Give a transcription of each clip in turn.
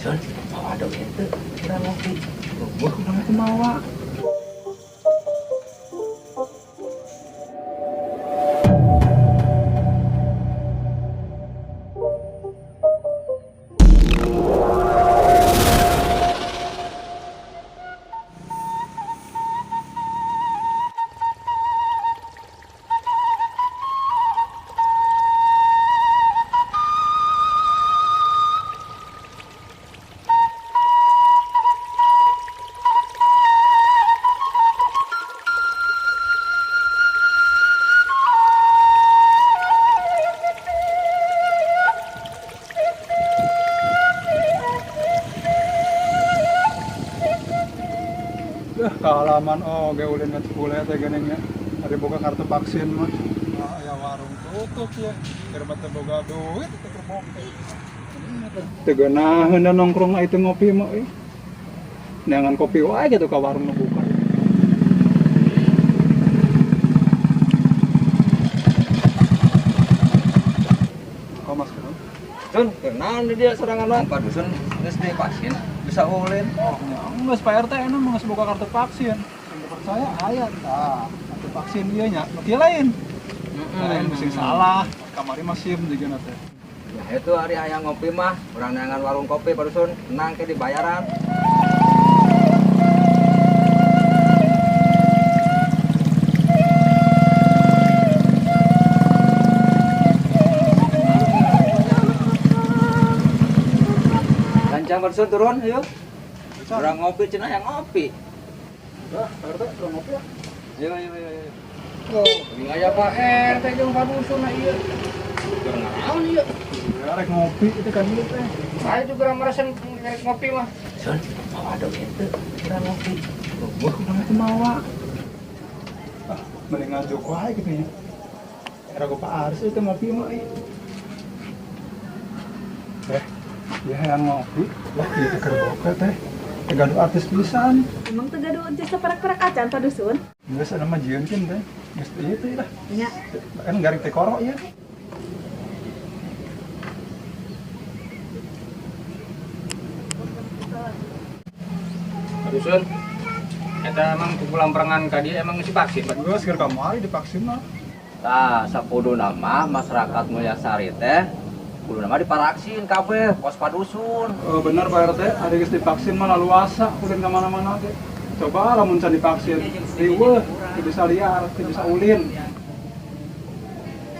Sun, mawa dong itu, urang ngopi. Eueuh urang teu mawa. Dah kaalaman oge ulin ka Cikule teh geuning nya. Ari boga kartu vaksin mah. Ah, aya warung tutup ya. Keur mah teu boga duit teu kerboke. Teu geunaheun da nongkrong itu ngopi mah euy. Neangan kopi wae gitu ka warung nu buka. Kok Mas Bro? Sun, kenaon di dia sorangan mah? Pak Dusun geus divaksin, bisa ulin. Oh, nya geus Pak RT enak mah geus boga kartu vaksin. Sing percaya aya tah. Kartu vaksin ieu nya, nu kieu lain. Lain bisi salah, kamari mah SIM jigana teh. Ya itu hari hayang ngopi mah, urang neangan warung kopi Pak Dusun, tenang ke dibayaran. Gancang Pak Dusun turun, yuk. Urang ngopi cenah yang ngopi. Dah, Pak RT, urang ngopi ya. Ayo, ayo, ayo, ayo. Oh, Ini aya Pak RT jeung Pak Dusun nah ieu. Keur naon ieu? ya, rek ngopi itu kan ieu teh. Saya juga merasa rek ngopi mah. Sun, mawa dong itu, urang ngopi. Eueuh urang teu mawa. Ah, mending ngajuk wae gitu nya. Era gua Pak Aris itu ngopi mah euy. Eh, ya hayang ngopi. Wah, ieu teh keur boga teh. Teu gaduh artis pisan. Emang teu gaduh jasa parak-parak acan Pak Dusun? Geus ada mah jieun kin teh. Geus ieu teh lah. Nya. Kan garing teh koro ieu. Pak Dusun, eta emang kumpulan perangan ka dia emang geus divaksin, Pak. Geus keur kamari divaksin mah. Tah, sakuduna mah masyarakat Mulyasari teh kuduna mah diparaksin kabeh pos padusun. Oh, bener Pak RT, ari geus divaksin mah laluasa ulin ka mana-mana ge. Coba lamun can divaksin, riweuh, teu bisa liar, teu bisa ulin.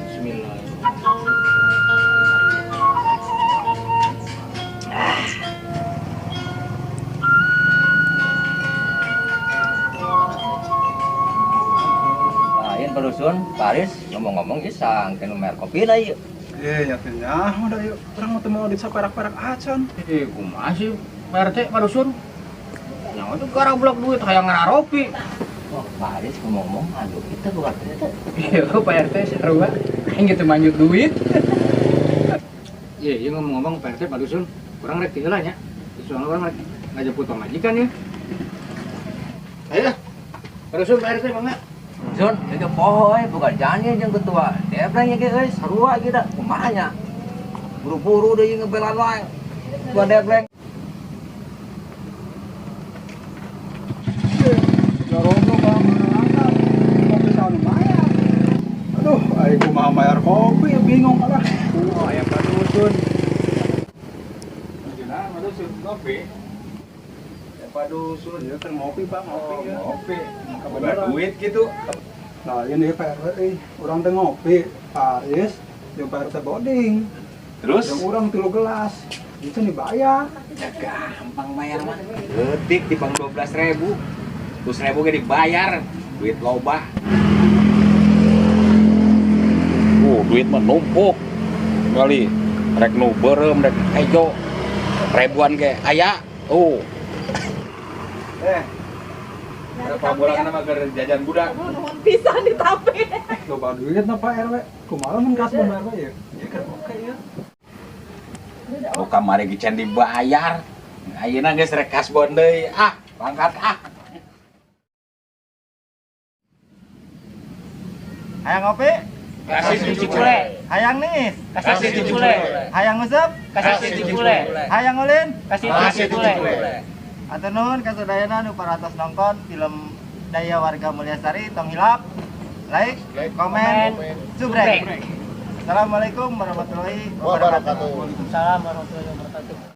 Bismillah. Lain padusun, Paris ngomong-ngomong isang ke nu mer kopi na ieu. Eh, nya teh nyaho da ieu. Urang mah teu mau disaperak-perak acan. Eh, kumaha sih Pak RT Pak Dusun? Nyawa tuh garablok duit hayang ngararopi. Oh, Paris ngomong-ngomong aduh kita bukan teh. Iya, Pak RT sarua. Aing gitu manjut duit. Iya, iya ngomong-ngomong Pak RT Pak Dusun, urang rek tinggal nya. Soalnya urang rek ngajemput pamajikan ya. Ayo. Pak Dusun, Pak RT mangga. Sun, itu poho euy bukan janji jeung ketua. Debleng ge euy sarua ieu da kumaha nya. Buru-buru deui ngebelan wae. Ketua debleng. Garono ka mana kopi saha nu mayar. Aduh, aing kumaha mayar kopi bingung lah. Oh, aya Pak Dusun. Nah, Pak Dusun ngopi. Ya Pak Dusun. Ieu teh ngopi, Pak, ngopi ya. Ngopi. Kebenaran. Duit gitu. Nah, ini Pak RW euy, urang teh ngopi, Paris jeung Pak RT boding. Terus? Yang urang 3 gelas. Itu dibayar. Ya gampang bayar mah. Detik di bank 12.000. 100.000 ge dibayar. Duit loba. Duit mah numpuk. Kali rek nu beureum rek hejo. Ribuan ge aya. Tuh. Berapa bulan nama keur jajan budak? Nuhun pisan ditape. Loba duit na Pak RW. Kumaha mun kasbon Pak RW ya? Ieu kan oke ya. Oh, kamari ge can dibayar. Ayeuna geus rek kasbon deui. Ah, pangkat ah. Hayang ngopi? Kasih ti Cikule. Hayang niis. Kasih ti Cikule. Hayang nguseup. Kasih ti Cikule. Hayang ulin. Kasih ti Cikule. Hatur nuhun kasadayana nu parantos nongton film Daya Warga Mulyasari, tong hilap like, komen, subrek. Assalamualaikum warahmatullahi wabarakatuh. Waalaikumsalam warahmatullahi wabarakatuh.